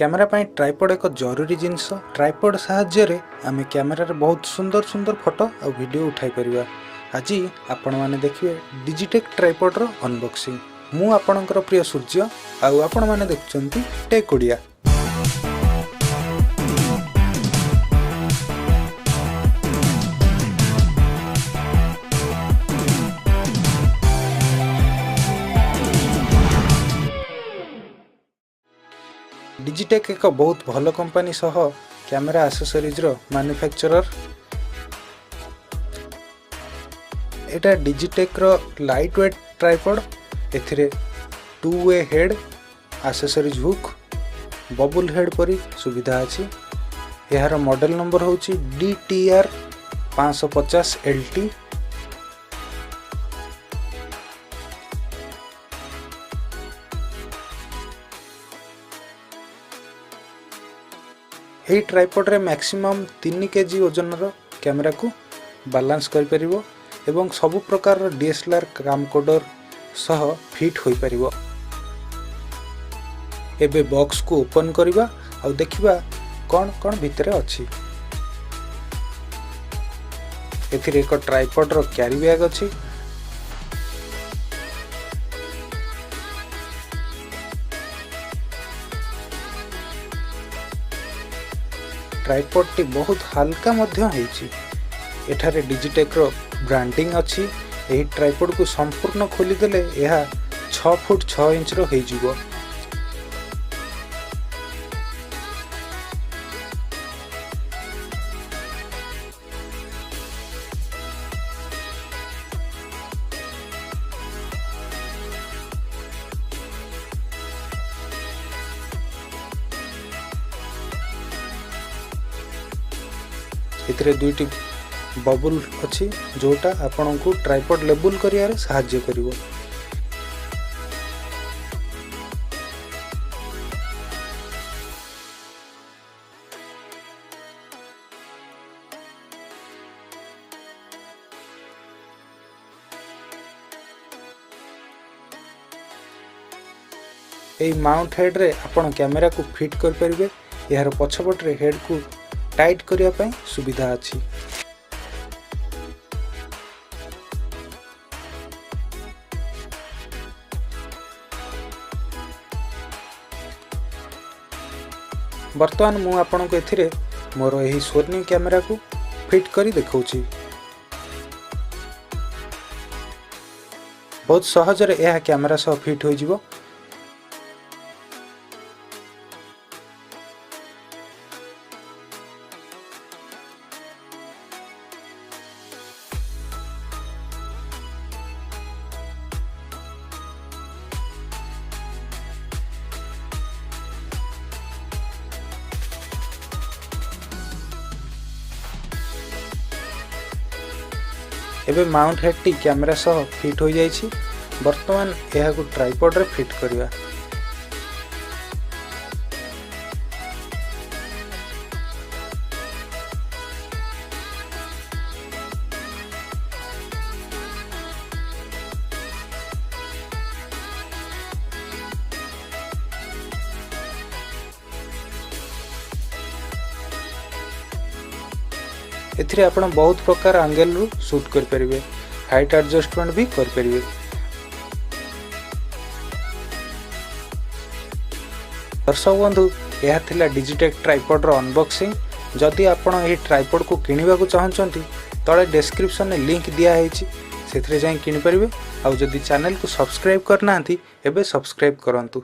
Camera ପାଇଁ tripod ଏକ ଜରୁରୀ ଜିନିଷ। ଟ୍ରାଇପଡ଼ ସାହାଯ୍ୟରେ ଆମେ କ୍ୟାମେରାରେ ବହୁତ ସୁନ୍ଦର ସୁନ୍ଦର ଫଟୋ ଆଉ ଭିଡ଼ିଓ ଉଠାଇ ପାରିବା। ଆଜି ଆପଣମାନେ ଦେଖିବେ ଡିଜିଟେକ୍ ଟ୍ରାଇପଡ଼ର ଅନବକ୍ସିଂ। ମୁଁ ଆପଣଙ୍କର ପ୍ରିୟ ସୂର୍ଯ୍ୟ ଆଉ ଆପଣମାନେ ଦେଖୁଛନ୍ତି ଟେକ୍ ଓଡ଼ିଆ। ଡିଜିଟେକ୍ ଏକ ବହୁତ ଭଲ କମ୍ପାନୀ ସହ କ୍ୟାମେରା ଆସେସରିଜ୍ର ମାନୁଫ୍ୟାକ୍ଚରର। ଏଇଟା ଡିଜିଟେକ୍ର ଲାଇଟ୍ ୱେଟ୍ ଟ୍ରାଇପଡ଼। ଏଥିରେ two way head, accessories hook, bubble head ପରି ସୁବିଧା ଅଛି। ଏହାର ମଡ଼େଲ ନମ୍ବର ହେଉଛି DTR 550 LT। ଏହି ଟ୍ରାଇପଡ଼ରେ ମ୍ୟାକ୍ସିମମ୍ 3 କେଜି ଓଜନର କ୍ୟାମେରାକୁ ବାଲାନ୍ସ କରିପାରିବ ଏବଂ ସବୁ ପ୍ରକାରର ଡିଏସ୍ଏଲ୍ଆର୍ କାମକୋଡର ସହ ଫିଟ୍ ହୋଇପାରିବ। ଏବେ ବକ୍ସକୁ ଓପନ୍ କରିବା ଆଉ ଦେଖିବା କ'ଣ କ'ଣ ଭିତରେ ଅଛି। ଏଥିରେ ଏକ ଟ୍ରାଇପଡ଼ର କ୍ୟାରି ବ୍ୟାଗ୍ ଅଛି। ଟ୍ରାଇପଡ଼ଟି ବହୁତ ହାଲକା ମଧ୍ୟ ହେଇଛି। ଏଠାରେ ଡିଜିଟେକ୍ର ବ୍ରାଣ୍ଡିଂ ଅଛି। ଏହି ଟ୍ରାଇପଡ଼କୁ ସମ୍ପୂର୍ଣ୍ଣ ଖୋଲିଦେଲେ ଏହା 6 ଫୁଟ 6 ଇଞ୍ଚର ହେଇଯିବ। ଏଥିରେ ଦୁଇଟି ବବୁଲ ଅଛି, ଯେଉଁଟା ଆପଣଙ୍କୁ ଟ୍ରାଇପଡ଼ ଲେବୁଲ୍ କରିବାରେ ସାହାଯ୍ୟ କରିବ। ଏହି ମାଉଣ୍ଟ ହେଡ଼୍ରେ ଆପଣ କ୍ୟାମେରାକୁ ଫିଟ୍ କରିପାରିବେ। ଏହାର ପଛପଟରେ ହେଡ଼୍କୁ ଟାଇଟ୍ କରିବା ପାଇଁ ସୁବିଧା ଅଛି। ବର୍ତ୍ତମାନ ମୁଁ ଆପଣଙ୍କୁ ଏଥିରେ ମୋର ଏହି ସୋନି କ୍ୟାମେରାକୁ ଫିଟ୍ କରି ଦେଖାଉଛି। ବହୁତ ସହଜରେ ଏହା କ୍ୟାମେରା ସହ ଫିଟ୍ ହୋଇଯିବ। ଏବେ ମାଉଣ୍ଟ ହେଡ଼୍ଟି କ୍ୟାମେରା ସହ ଫିଟ୍ ହୋଇଯାଇଛି। ବର୍ତ୍ତମାନ ଏହାକୁ ଟ୍ରାଇପଡ଼ରେ ଫିଟ୍ କରିବା। ଏଥିରେ ଆପଣ ବହୁତ ପ୍ରକାର ଆଙ୍ଗେଲରୁ ସୁଟ୍ କରିପାରିବେ, ହାଇଟ୍ ଆଡ଼ଜଷ୍ଟମେଣ୍ଟ ବି କରିପାରିବେ। ଦର୍ଶକ ବନ୍ଧୁ, ଏହା ଥିଲା ଡିଜିଟେକ୍ ଟ୍ରାଇପଡ଼ର ଅନବକ୍ସିଂ। ଯଦି ଆପଣ ଏହି ଟ୍ରାଇପଡ଼କୁ କିଣିବାକୁ ଚାହୁଁଛନ୍ତି, ତଳେ ଡେସ୍କ୍ରିପସନରେ ଲିଙ୍କ୍ ଦିଆହେଇଛି, ସେଥିରେ ଯାଇ କିଣିପାରିବେ। ଆଉ ଯଦି ଚ୍ୟାନେଲକୁ ସବସ୍କ୍ରାଇବ୍ କରିନାହାନ୍ତି, ଏବେ ସବସ୍କ୍ରାଇବ୍ କରନ୍ତୁ।